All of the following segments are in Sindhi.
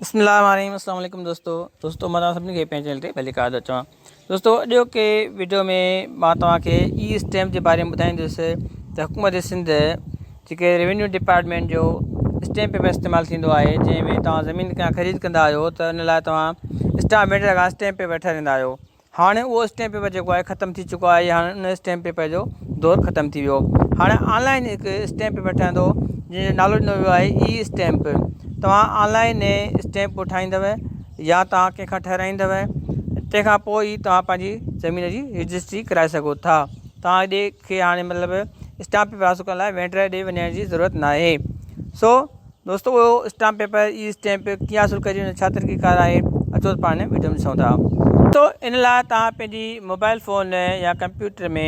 بسم الله الرحمن الرحيم السلام عليڪم دوستو دوستو مان توهان سڀني کي پنهنجي چينل تي ڀليڪار ٿو چوان دوستو اڄوڪي وڊيو ۾ مان توهان کي اي اسٽيمپ جي باري ۾ ٻڌائيندس ته حڪومت سنڌ جيڪي روينيو ڊپارٽمينٽ جو اسٽيمپ پيپر استعمال ٿيندو آهي جنهن ۾ توهان زمين کان خريد ڪندا آهيو ته ان لاء توهان اسٽامپ وينڊر کان اسٽيمپ پيپر ٺهرائيندا آهيو هاڻي اهو اسٽيمپ پيپر جيڪو آهي ختم ٿي چڪو آهي هاڻي ان اسٽيمپ پيپر جو دور ختم ٿي ويو هاڻي آن لائن هڪ اسٽيمپ پيپر ٺهندو جنهن جو نالو ڏنو ويو آهي اي اسٽيمپ توهان آن لائن اسٽيمپ ٺاهيندو يا توهان ڪنهن کان ٺهرائيندو تنهن کان پوء ئي توهان پنهنجي زمين جي رجسٽري ڪرائي سگهو ٿا توهان ڏي کي هاڻي مطلب اسٽامپ پيپر حاصل ڪرڻ لاء وينڊر ڏي وڃڻ جي ضرورت ناهي سو دوستو اهو اسٽامپ پيپر اي اسٽيمپ ڪيئن حاصل ڪجي ان جو ڇا طريقي ڪار آهي اچو ته پاڻ وڊيو ۾ ڏسون ٿا. دوستو ان لاء توهان پنهنجي موبائل فون يا ڪمپيوٽر ۾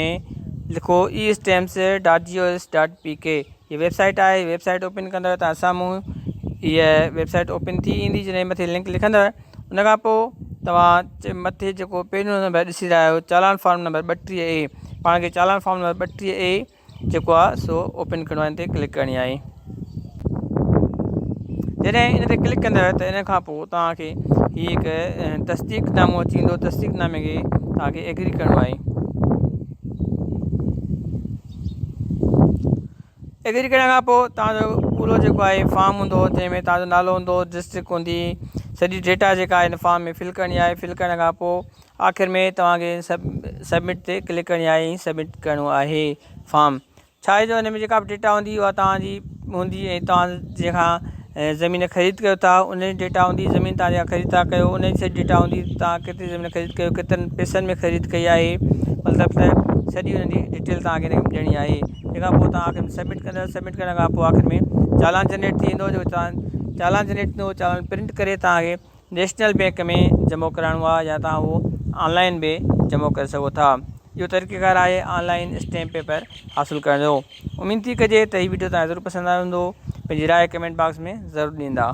لکو e stamps dot G O S dot P K هي ويب سائيٽ آهي ويب سائيٽ اوپن ڪندو توهان سامهون هيء ويب سائيٽ اوپن ٿي ايندي جڏهن مٿي لنڪ لکندو ان کان پوء توهان مٿي جيڪو پهريون نمبر ڏسي رهيا آهيو چالان فارم نمبر 32 اي پاڻ کي چالان فارم نمبر 32 اي جيڪو آ سو اوپن ڪرڻو آهي ان تي ڪلڪ ڪرڻي آهي جڏهن ان تي ڪلڪ ڪندو ته ان کان پوء توهان کي هي هڪ تصديق نامو اچي ويندو تصديق نامي کي توهان کي ايگري ڪرڻو آهي ايگري ڪرڻ کان پوء توهان جو پورو جيڪو آهي فارم هوندو جنهن ۾ توهان جو نالو هوندو ڊسٽرڪ هوندي سڄي ڊيٽا جيڪا آهي ان فارم ۾ فل ڪرڻي آهي فل ڪرڻ کان پوء آخر ۾ توهان کي سبمٽ تي ڪلڪ ڪرڻي آهي ۽ سبمٽ ڪرڻو آهي فارم ڇا آهي جو ان ۾ جيڪا به ڊيٽا هوندي اها توهان جي هوندي ۽ توهان جنهن کان زمين خريد ڪيو ٿا ان جي ڊيٽا هوندي زمين توهان جيڪا خريد ٿا ڪيو ان جي سڄي ڊيٽا هوندي توهان ڪيتري زمين خريد ڪيو ڪيترن پئسن ۾ خريد ڪئي آهي مطلب ته سڄي ان جي ڊيٽيل توهان کي ان ۾ ڏيڻي آهي تنهن کان پوء توهان آخر ۾ سبمٽ ڪندو سبمٽ ڪرڻ کان پوء آخر ۾ چالان جنريٽ ٿي ويندو جيڪو چالان جنريٽ ٿيندو چالان پرنٽ ڪري توهان کي نيشنل بينڪ ۾ جمعو ڪرائڻو آهي يا توهان اهو آن لائن به جمعو ڪري سگهو ٿا اهو طريقيڪار آهي آن لائن اسٽيمپ پيپر حاصل ڪرڻ جو اميد ٿي ڪجي ته هي وڊيو توهان ضرور پسند آيو هوندو پنهنجي راء ڪمينٽ باڪس ۾ ضرور ڏيندا.